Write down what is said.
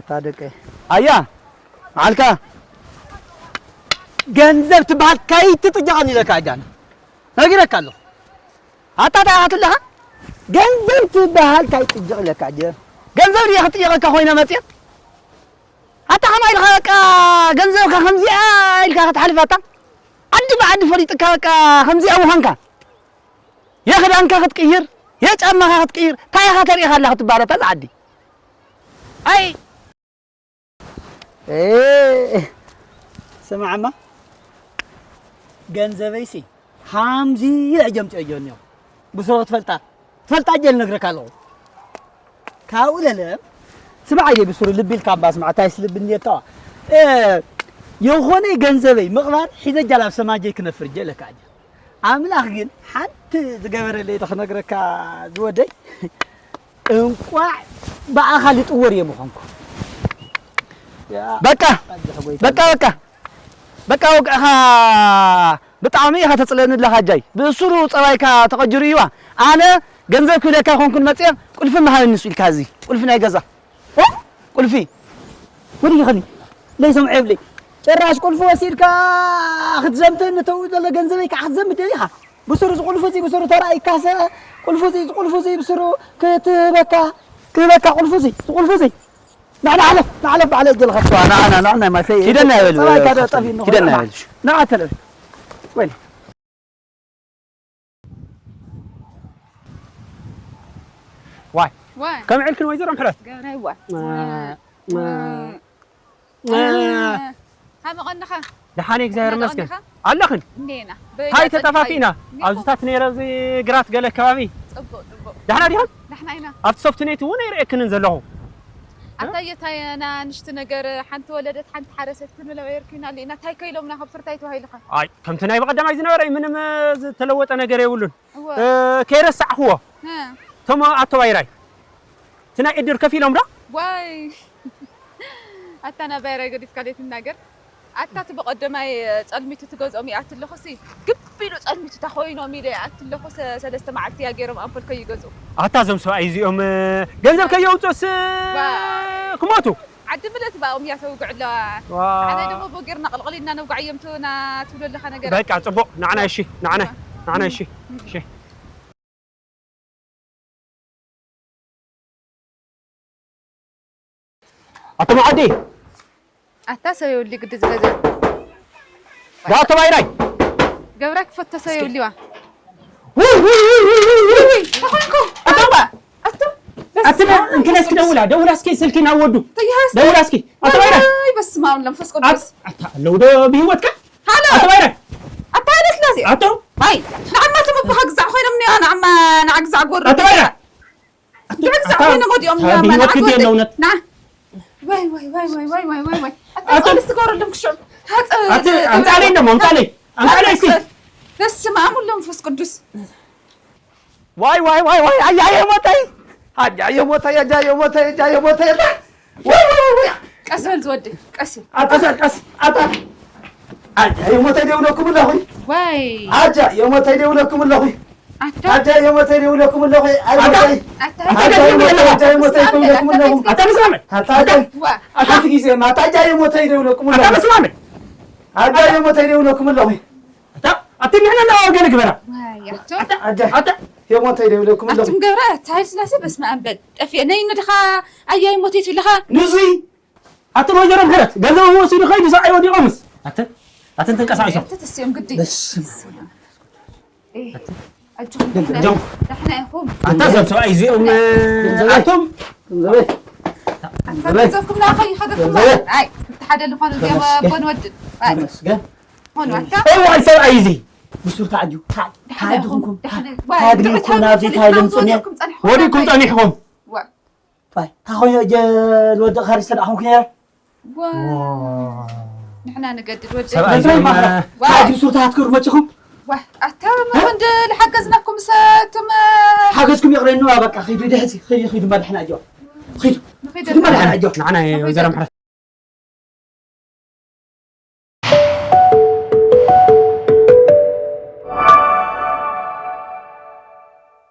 ታደቀ ኣያ መዓልካ ገንዘብ ትበሃል ከይትጥጃቐኒ ኢለካ ኣጃነ ነጊረካ ኣለኹ። ኣታ እንታይ ኢኻ ትብለኻ? ገንዘብ ትበሃል ከይትጥጃቕ ኢለካ ኣጀ ገንዘብ ድየ ክጥየቐካ ኮይነ መፅየ? ኣታ ከማይ ኢልካ በቃ ገንዘብካ ከምዚኣ ኢልካ ክትሓልፍ ኣታ ዓዲ ብዓዲ ፈሊጥካ በቃ ከምዚኣ ምዃንካ የኽዳንካ ክትቅይር የጫማኻ ክትቅይር እንታይ ኢኻ ተሪኢኻ ኣላ ክትበሃል ኣታ እዛ ዓዲ ኣይ ስማዕማ ገንዘበይሲ ሃምዚ ኢለ እጀምፅኦ እዮ እኒኦ ብስሩ ክትፈልጣ ትፈልጣ እየ ልነግረካ ኣለኹ ካብኡ ለለ ስማዕ እየ ብስሩ ልቢ ኢልካ እባ ስማዕ ታይስ ልቢ እንዲየታዋ የኾነ ገንዘበይ ምቕባር ሒዘ ጃላብ ሰማጀይ ክነፍር እየ ለካ እየ ኣምላኽ ግን ሓንቲ ዝገበረለይ ዶ ክነግረካ ዝወደይ እንቋዕ ብኣኻ ልጥወር እየ ምኾንኩ በቃ በቃ በቃ በቃ ወግዕኻ ብጣዕሚ ኢኻ ተፅለኒ ኣለኻ ኣጃይ ብእሱሩ ፀባይካ ተቐጅሩ እዩዋ ኣነ ገንዘብ ክብለካ ይኾንኩን መፅየ ቁልፊ መሃበኒ ንሱ ኢልካ እዚ ቁልፊ ናይ ገዛ ቁልፊ ወዲኻ ኸዲ ለይሰምዖ የብለይ ጭራሽ ቁልፊ ወሲድካ ክትዘምተኒ ተው ዘሎ ገንዘበይ ከዓ ክትዘምት ደሊኻ ብስሩ እዚ ቁልፉ እዚ ብስሩ ተራእይካሰ ቁልፉ እዚ እዚ ቁልፉ እዚ ብስሩ ክትህበካ ክህበካ ቁልፉ እዚ እዚ ቁልፉ እዚ ንዕና ሓለፍ ንዓለፍ ባዕለ እጀልኻ ንዓና ንዓና ማይ ፈይ ኪደና ይበል ጸባይካ ዶ ጠፊእኒ ኪደና ይበል ንዓ ተለ ወይ ዋይ ዋይ ከም ዕልክን ወይዘሮ ምሕረት ገብራይ ዋይ ሃመቐንኻ ደሓን እግዚኣብሔር ይመስገን ኣለኽን እንዴና ታይ ተጠፋፊእና ኣብዚታት ነይረ እዚ ግራት ገለ ከባቢ ደሓና ዲኹም ኣብቲ ሶፍትኔት እውን ኣይርእየክንን ዘለኹ ኣታ የታየና ንሽቲ ነገር ሓንቲ ወለደት ሓንቲ ሓረሰት ክንብለ በየርኪና ኣለና እንታይ ከይሎምና ካብ ፍርታይ ተባሂልኻ ኣይ ከምቲ ናይ በቐዳማይ ዝነበረ ምንም ዝተለወጠ ነገር የብሉን ከይረሳዕኽዎ እቶም ኣቶ ባይራይ እቲ ናይ እድር ከፊሎም ዶ ዋይ ኣታ ናይ ባይራይ ገዲፍካ ደይ ትናገር ኣታ እቲ በቐደማይ ጸልሚቱ ትገዝኦም ይኣቲ ኣለኹ ሲ ግብ ኢሉ ጸልሚቱ እታ ኮይኖም ኢለ ይኣቲ ኣለኹ ሰለስተ መዓልቲ እያ ገይሮም ኣምፖል ከይገዝኡ ኣታ እዞም ሰብኣይ እዚኦም ገንዘብ ከየውፅኦስ ክሞቱ ዓዲ ምለት ባኦም እያ ተውግዕ ኣለዋ ሓደ ደሞ ቦጌርና ቅልቕል ኢልና ነውጋዕ እዮም ትና ትብሎ ኣለኻ ነገር በቃ ፅቡቅ ንዓና እሺ ንዓና ንዓና እሺ እሺ ኣቶ መዓዲ ኣታ ሰብ የብሉ ግዲ ዝገዘ ኣቶ ባይራይ ገብራ ክፈቶ ሰብ የብልዋ ተኾንኩም ኣቶ እንክለስ ክደውላ ደውላ እስኪ ስልኪ ናብ ወዱ ደውላ እስኪ ኣቶ ባይራይ በስመ ኣብ መንፈስ ቅዱስ ኣታ ኣለዉ ዶ ብህይወትካ ሃሎ ኣቶ ባይረ ኣታ ሃይለ ስላሴ ኣቶ ባይ ንዓማ ተመባኻ ግዛዕ ኮይኖም ኒያ ንዓማ ንዓ ግዛዕ ጎር ኣቶ ባይረ ድሕሪ ግዛዕ ኮይኖም ወዲኦም ኒያ ንዓ ትወዲ ንዓ ወይ ወይ ወይ ወይ ወይ ወይ ወይ ኣታ ጻልስ ትገብረሎም ክሽዑ ኣምጻለይ እንደሞ ኣምጻለይ ኣምጻለይ እስኪ በስመ ኣብ ወወልድ ወመንፈስ ቅዱስ ዋይ ዋይ ዋይ ዋይ ኣያየ ሞተይ ኣጃየ ሞተይ ኣጃየ ሞተይ ኣጃየ ሞተይ ኣታ ዋይ ዋይ ዋይ ቀስ በል ዝወዲ ቀስ ኣታ ቀስ ኣታ ኣጃየ ሞተይ ደውለኩም ኣለኹ ዋይ ኣጃየ ሞተይ ደውለኩም ኣለኹ ኣታ ኣጃየ ሞተይ ደውለኩም ኣለኹ ኣይ ሞተይ ኣታ ኣጃየ ሞተይ ኣጃየ ሞተይ ደውለኩም ኣለኹ ኣታ ምስማመ ኣታ ኣጃየ ኣታ ግዜ ኣታ ኣጃየ ሞተይ ደውለኩም ኣለኹ ኣታ ምስማመ ኣጃየ ሞተይ ደውለኩም ኣለኹ ኣታ ኣቲ ንሕና ና ገለ ግበራ ኣታ ኣታ የሞተይ ደብለኩም ኣለኹ ኣቱም ገብራ ታይል ስላሴ በስመ ኣብ በል ጠፍየ ነይ ንድኻ ኣያይ ሞተይ ትብልኻ ንዙይ ኣቲ ወይዘሮ ምሕረት ገንዘብ ወሲዱ ኸይዱ ሰብኣይ ወዲቖምስ ኣተ ኣትን ተንቀሳቂሶም ተተስዮም ግዲ በስመ ጀም ዳሕና ኢኹም ኣታ ዘም ሰብኣይ እዚኦም ኣቶም ኣታ ገንዘብኩም ናኸ ይኸደኩም ኣይ ተሓደ ዝኾኑ ገበ ቦን ወድን ኣይ መስገን እዋይ ሰብኣይ እዚ ብሱር ተዓድዩ ተዓድኹምኩም ተሃድምኩም ናብዚ ታይሎም ፅንያ ወዲኩም ፀኒሕኩም እንታይ ኮይኑ እጀ ዝወድቕ ካሪስ ተደኣ ኹንኩ ነረ ንሕና ንገድድ ወዲ ሰብኣይ ተሃድም ሱር ተሃትክሩ መፅኹም ኣታ መኸንድ ዝሓገዝናኩም ሰትም ሓገዝኩም ይቕረኒ በቃ ኺዱ ድሕዚ ኺዱ ኺዱ መድሕና እጆ ኺዱ ኺዱ መድሕና እጆ ንዓና ወይዘሮ ምሕረት